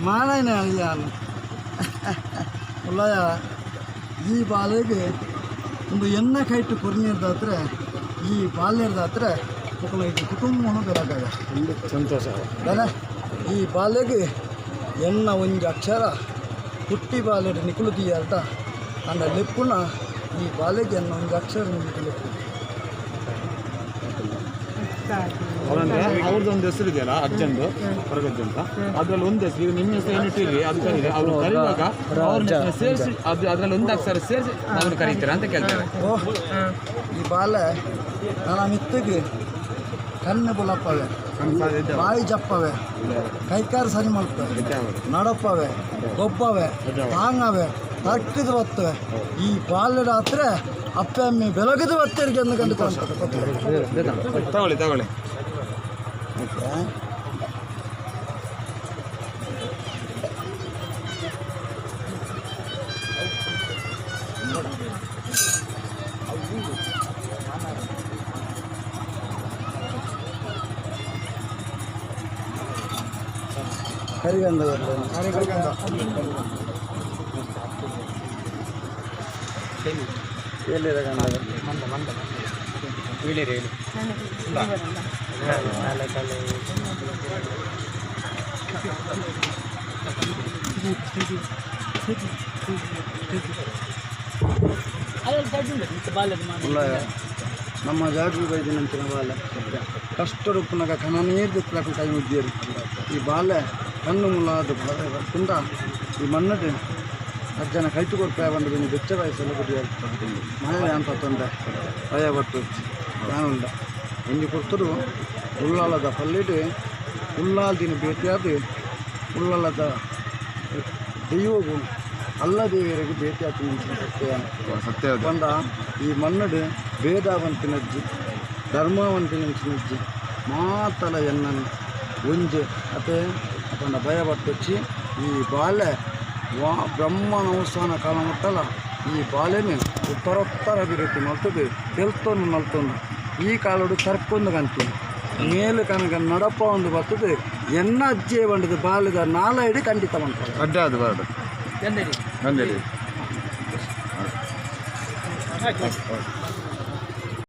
ಮಾನಾಯನ ಅಯ್ಯಾನು ಉಲ್ಲಯ ಈ ಬಾಲೆಗೆ ಒಂದು ಎಣ್ಣ ಕೈಟು ಕೊರ್ನಿರ್ದಾತ್ರೆ ಈ ಬಾಲ್ಯದಾತ್ರೆ ಮಕ್ಕಳು ಇದು ಕುಟುಂಬನು ಬೆಳಗಾಗ ಸಂತೋಷ ಬೇರೆ ಈ ಬಾಲೆಗೆ ಎಣ್ಣ ಒಂಜಿ ಅಕ್ಷರ ಪುಟ್ಟಿ ಬಾಲೆಡ್ ನಿಕುಲು ತೀಯರ್ದ ಅಂಡ ಲೆಪ್ಪುನ ಈ ಬಾಲೆಗೆ ಎನ್ನ ಒಂಜಿ ಅಕ್ಷರ ನಿಮಗೆ ಲೆಪ್ಪು. ಅವರಂದ್ರೆ ಅವ್ರದ್ದು ಒಂದು ಹೆಸರು ಇದೆಯಲ್ಲ ಅಜ್ಜಂದು ಹೊರಗಜ್ಜ ಅಂತ, ಅದ್ರಲ್ಲಿ ಒಂದು ಹೆಸರು. ಈಗ ನಿಮ್ಮ ಹೆಸರು ಏನು ಇಟ್ಟಿರಿ ಅದು ಕರೀರಿ. ಅವ್ರು ಕರೆಯುವಾಗ ಅವ್ರ ಹೆಸರು ಸೇರಿಸಿ ಅದು ಅದ್ರಲ್ಲಿ ಒಂದು ಅಕ್ಷರ ಸೇರಿಸಿ ಅವ್ರು ಕರೀತೀರಾ ಅಂತ ಕೇಳ್ತಾರೆ. ಓ ಈ ಬಾಲೆ ನನ್ನ ಮಿತ್ತಿಗೆ ಕಣ್ಣು ಬುಲಪ್ಪವೆ, ಬಾಯಿ ಜಪ್ಪವೆ, ಕೈಕಾರು ಸರಿ ಮಾಡ್ತವೆ, ನಡಪ್ಪವೆ, ಗೊಬ್ಬವೆ, ತಾಂಗವೆ, ತರ್ಕಿದು ಬರ್ತವೆ. ಈ ಬಾಲ್ಯದ ಹತ್ರ ಅಪ್ಪೆ ಅಮ್ಮಿ ಬೆಳಗಿದು ಬರ್ತೇರಿಗೆ ಎಂದು ಕಂಡು ತಗೊಳ್ಳಿ ತಗೊಳ್ಳಿ. ಓಕೆ. ಕರಿಗಂಧ ಎಲ್ಲಿದೆ ಗಂಧ? ಉಳ್ಳಾಯ ನಮ್ಮ ಜಾಗೃತಿ ಬೈದಿನಂಚಿನ ಬಾಲೆ ಕಷ್ಟ ರೂಪನಾಗ ಕಣ ನೀರು ದಿಕ್ಕಲಾಕ ಕೈ ಮುಗ್ದಿಯರು. ಈ ಬಾಲೆ ಕಣ್ಣು ಮುಲಾದು ಕುಂದ ಈ ಮಣ್ಣು ಅಜ್ಜನ ಕೈತು ಕೊಡ್ತಾ ಬಂದು ಬೆನ್ನು ಬೆಚ್ಚ ವಯಸ್ಸೆಲ್ಲ ಕುಡಿಯಾರು ಮನೆ ಅಂತ ತೊಂದರೆ ಭಯ ಪಟ್ಟು ನಾನುಂಡ ಒಂಜಿ ಕೊಡ್ತರು ಉಳ್ಳಾಲದ ಪಲ್ಲಿಡು ಉಳ್ಳಾಲ್ ದಿನ ಭೇಟಿಯಾದ ಉಳ್ಳಾಲದ ದೈವಗೂ ಅಲ್ಲ ದೇವಿಯರಿಗೆ ಭೇಟಿ ಆಯ್ತು ಮುಂಚಿನ ಸತ್ಯ ಸತ್ಯ. ಬಂದ ಈ ಮಣ್ಣಡು ಭೇದವಂತಿನಜ್ಜಿ ಧರ್ಮವಂತಿನಂಚಿನಜ್ಜಿ ಮಾತಲ ಎನ್ನನು ಒಂಜೆ ಅತೆ ಅಪನ ಭಯ ಪಟ್ಟೊಚ್ಚಿ ಈ ಬಾಲೆ ವಾ ಬ್ರಹ್ಮನ ಅವಸಾನ ಕಾಲ ಮುಟ್ಟಲ ಈ ಬಾಲೆನೆ ಉತ್ತರೋತ್ತರ ಅಭಿವೃದ್ಧಿ ಮಲ್ತದೆ ತೆಲ್ತೊಂದು ಮಲ್ತೊಂದು ಈ ಕಾಲೋಡು ತರ್ಕೊಂದು ಕಂತೀನಿ ಮೇಲು ಕನಕ ನಡಪ ಒಂದು ಬರ್ತದೆ ಎನ್ನ ಅಜ್ಜೆ ಬಂಡದು ಬಾಲ್ಯದ ನಾಲೈಡು ಖಂಡಿತ ಮಾಡ್ತಾರೆ. ಅಡ್ಡ ಅದು ಬರಡು ಬಂದಿರಿ.